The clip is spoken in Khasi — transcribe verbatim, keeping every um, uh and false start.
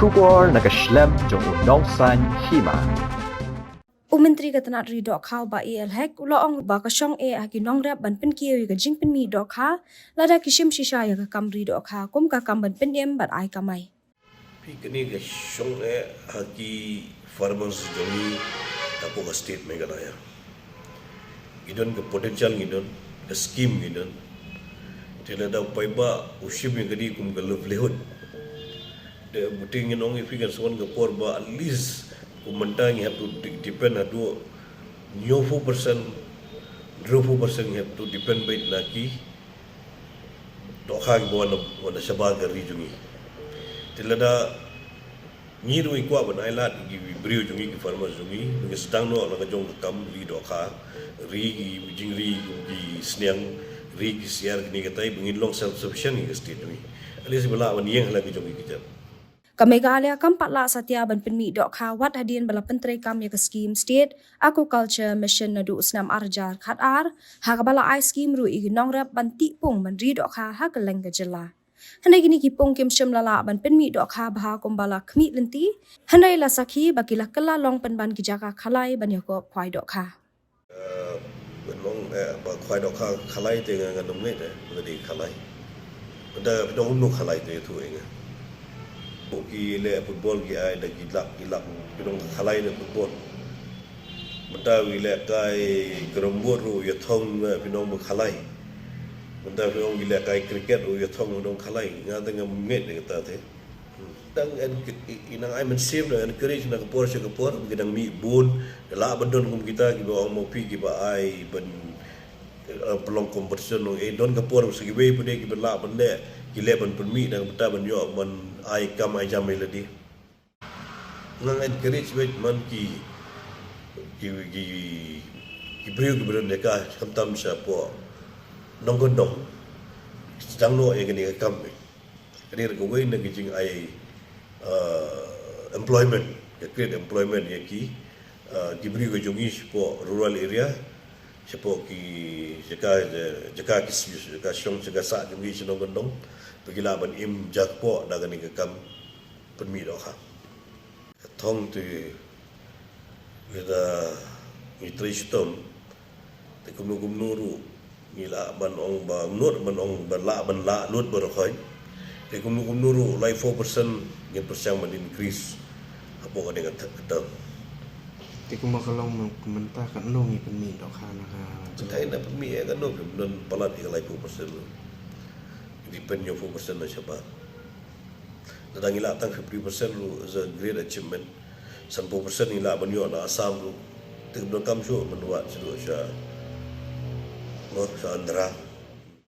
Khubor na ka shlem jong u nongsan hima. U Myntri ka tnat ri dohkha u Bah A L Hek u la ong ba ka shong eh ha ki nongrep ban pynkiew ïa ka jingpynmih dohkha lada ki shim shisha ïa ka kam ri dohkha kum ka kam ban pynim bad ai kamai. Phi, kane ka shong eh ha ki farmers jong ngi hapoh ka state Meghalaya. Ngi don ka potential, ngi don ka scheme, ngi don. Te lada u paidbah u shim ïa kane kum ka livelihood, te buteng ngi ong ïa phi kan sa wan ka por ba at least kum mynta ngi have to de-, depend haduh hynñiewphew percent, hynriewphew percent ngi have to depend beit na ki dohkha kiba wan, wan shabar ka ri jong ngi. Te lada ngi ruh ngi kwah ban ai lad ki briew jong ngi, ki farmers jong ngi, ba ki sdang noh la ka jong ka kam ri dohkha, ri ki jingri ki sniang, ri ki syiar, kine kitai ba ngin long self sufficient ïa ka state jong ngi. At least ba lah ban ïeng ha la ka jong ki kjat. Ka Meghalaya kam pat lah satia ban pynmih dohkha wat hadien ba la pyntreikam ïa ka skim State Aquaculture Mission naduh u snem ar hajar khatar, ha kaba la ai skim ruh ïa ki nongrep ban tih pung ban ri dohkha ha kylleng ka jylla. Hynrei kine ki pung kim shym la lah ban pynmih dohkha bha kumba la khmih lynti, hynrei la sakhi ba ki la kylla long pynban ki jaka khalai ban ïakop khwai dohkha. Eh, ban long, eh, ba khwai dohkha khalai te nga, ngan ym ngeit, eh, ba ka dei khalai. Mynta phi dang ym noh khalai te ïathuh ïa nga. Ki leh football ki ai da ki lak, ki lak, phi dang khalai da football. Mynta ki leh kai carrom board ruh ïathong, eh, phi dang ba khalai. Mynta phi dang ki leh kai cricket ruh ïathong, phi dang khalai. Nga te ngam ngeit ïa kata te. Dang en-, i, i nang ai mynsiem, dang encourage na ka por sha ka por, ba ki dang mih bun, da lah ban don kum kita kiba ong ma phi kiba ai ban, eh, pynlong competition, eh, don ka por sa kiwei pat de kiba lah ban leh, ki leh ban pynmih na ka bynta ban ïoh ban ai kam ai jam ïa lade. Nga encourage beit man ki, ki, ki, ki briew kiba don jaka khamtam shapoh nongkyndong. Sdang noh ïa kane ka kam. Kane ruh kawei na ki jingai, uh, employment, ka create employment ïa ki, uh, ki briew ka jong ngi shapoh rural area, shapoh ki jaka, jaka ki, jaka shong, jaka sah jong ngi sha nongkyndong, ba ki lah ban im jakpoh da kane ka kam pynmih dohkha. Ka thong te lada ngi trei shitom, te kumno kumno ruh ngi lah ban ong ba, nud ban ong ba lah ban lah lut baroh khoit. Te kumno kumno ruh lai four percent ngin pyrshang ban increase hapoh kane ka th-, ka term. Te kumba ka long myn-, mynta katno ngi pynmih dohkha na ka jylla? Mynta ngi pynmih ïa katno, phi don palat ïa ka lai four percent ruh. Ngi depend ïa four percent na shabar. Lada ngi lah tang fifty percent ruh is a great achievement. Sanphew percent ngi lah ban ïoh na Assam ruh. Te ka donkam shuh ban wad shuh sha, mo, sha Andhra.